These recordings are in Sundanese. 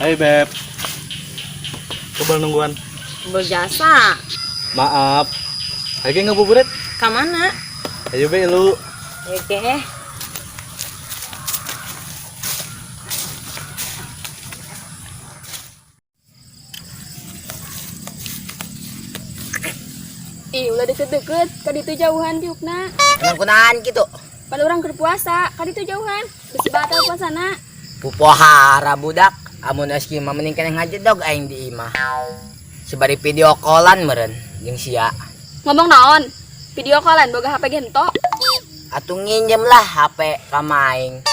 Hai Beb. Coba nungguan. Berjasa. Maaf. Ayo ngabuburit. Ka mana? Ayo be lu. Oke. Ih, ulah deket-deket, kaditu jauhan diukna. Emang kunaon gitu? Pada orang keur puasa, kaditu jauhan. Bisi batal puasana. Pupohara budak, amun eski mah mending keneh ngajedog aing di imah. Sebari video callan meureun jeung sia. Ngomong naon? Video callan boga HP gento. Atuh nginjem lah HP ka maing.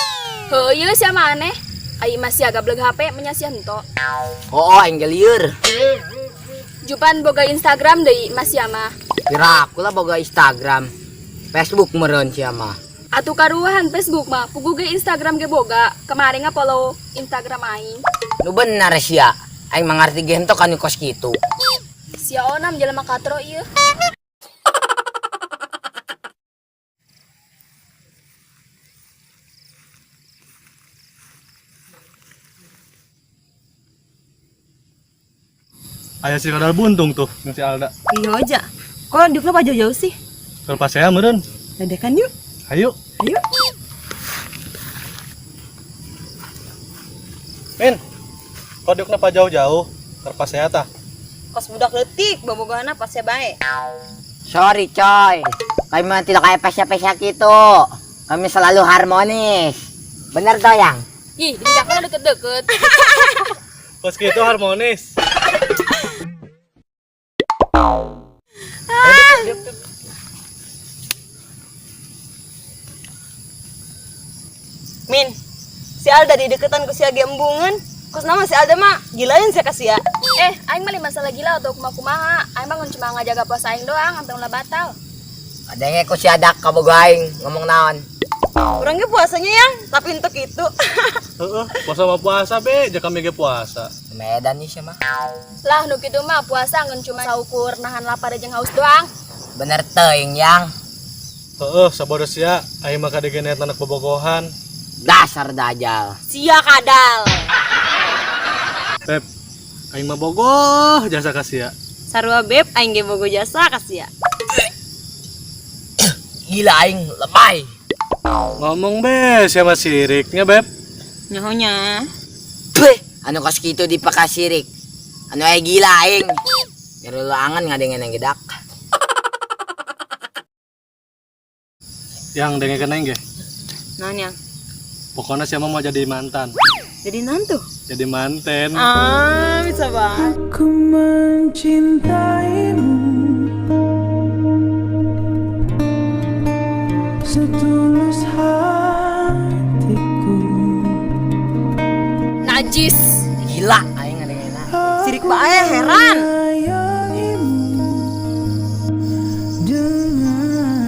Heuh, ieu sia maneh. Ai mah sia gableg HP menya sia hento. Oh, aing ge lieur. Jupan boga Instagram deui mas sia mah. Pira aku lah boga Instagram. Facebook meureun sia mah. Atuh karuahan Facebook mah, pugu ge Instagram ge boga. Kemarin nga-follow Instagram aing. Nu bener sia. Aing mangarti ge henteu kanu kos kitu. Sia onam jelema katro ieu. Aya si kadal buntung tuh jeung si Alda. Iya aja. Kok diukna pa jauh-jauh sih? Keur pasea meureun. Ledekan yuk. Ayo. Ayo. Min. Kok diukna pa jauh-jauh? Keur pasea tah. Kos budak leutik bobogohana pasea bae. Sorry coy. Kami mah tidak kayak pesya-pesya gitu. Kami selalu harmonis. Bener toh yang? Ih, didakna deket-deket. Kos kitu harmonis. Min, si Alda di deketan ku sia ge embungeun. Kos nama si Alda mah gilain sia ka sia. Eh, aing mah masalah gila atau kumaha-kumaha. Aing mah cuma ngajaga puasa aing doang sampai ulah batal. Adanya ku si adak kabogo aing ngomong naon. Urang ge puasanya yang, tapi untuk itu. Heeh, puasa mah puasa be, jeung kami ge puasa. Medan nih sia mah. Lah nu kitu mah puasa ngan cuma saukur nahan lapar jeung haus doang. Bener teuing yang. Heeh, sabodo sia, aing mah kadege niat anak bobogohan. Dasar dajal. Sia kadal. Beb, aing mah bogoh jasa ka sia. Sarua beb aing ge bogo jasa ka sia. Gila aing lebay. Ngomong be, sia mah siriknya beb. Nyahonya. Beh, anu kos kitu dipakasirik. Anu aya gila aing. Nyeri lu angan ngadengen yang gedak. Yang dengekeun aing ge. Naon yang? Pokoknya sia mah mau jadi mantan. Jadi naon tuh? Jadi manten. Ah, bisa banget. Aku mencintaimu setulus hatiku. Najis. Gila aing ngadengen. Sirik bae heran. Sayangimu dengan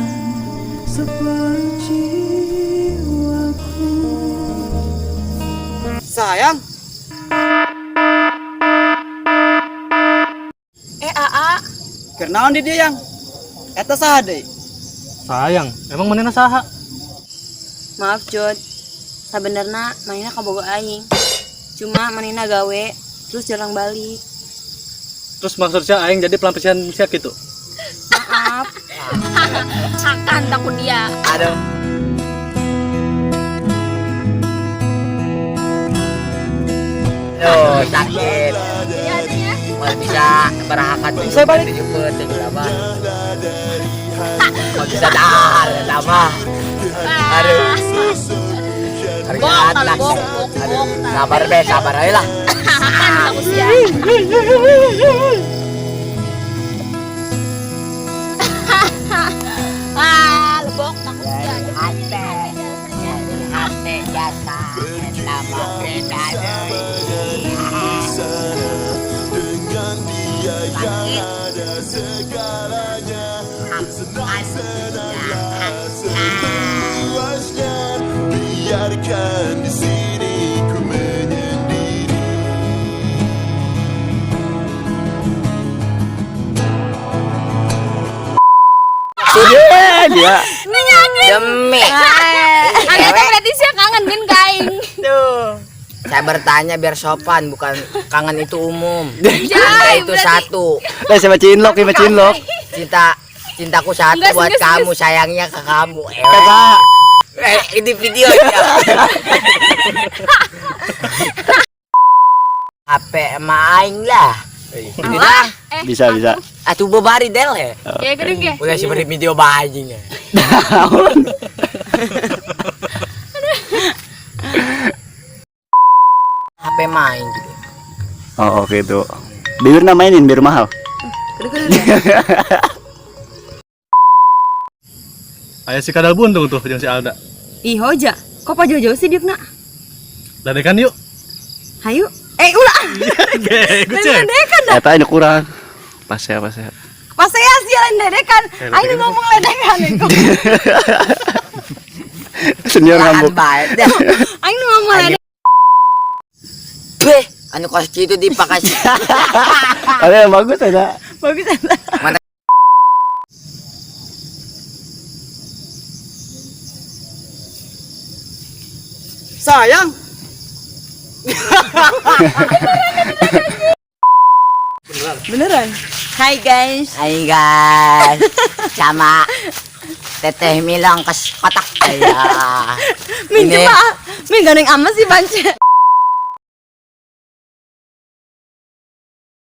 sepenuh jiwaku. Sayang, Eh, AA, kenaon di dia yang? Eta saha deui? Sayang, emang manehna saha? Maaf Jod, sabenerna manehna kabogo aing. Cuma manehna gawe terus jarang balik. Terus maksud sia aing jadi pelampisan sia kitu. Maaf. hakan takut dia. Aduh. Duh, sakit. Iya adanya. Mau bisa berakat Saya balik. tujuh tujuh berapa? Mau bisa dahar sama. Aduh. Bok, Ternyata. bok, bok, Aduh, bok. sabar be, sabar aja lah. Hakan takut sia. Ah, lebok takut sia. Hati, hati jasa, nama beda deui. Dengan dia yang ada segalanya, bersenang-senanglah sepuasnya. Biarkan di sini ku menyendiri. Dia. Demi. Angga teh berarti sia kangen bin ka aing. Tuh. Saya bertanya biar sopan, bukan kangen itu umum. Cinta itu satu. Eh, saya bacain lok, ya bacain lok. Cinta cintaku satu Enggak, buat enggak, kamu, sayangnya ke kamu. Eh, Kakak. ini video ya. HP main lah. Alah, eh. Bisa, bisa. Atuh bebari del ya. Ya geuning ge. Udah seperti video bajing ya. HP main gitu. Oh, oke itu. Bibir namainin biar mahal. Aya si kadal buntung tuh jeung si Alda. Ih, hoja. Kok pa jauh-jauh sih diukna? Dadekan yuk. Hayu. Eh, ulah. Ge, ikut cek. Ledekan dah. Eta ini kurang. Pas ya, pas ya. Pas saya sih lain ledekan. Eh, Aing ledekan. ngomong ledekan itu. Senior Tahan ngambek. bae dah. Aing ngomong ledekan. Beh, anu kos kitu dipakai. Ada yang bagus ada. Bagus eta. Sayang. Beneran. Hai guys. Hai guys, sama Teteh Milang kes kotak ya. Min Ini cuma, min gandeng amat sih pance.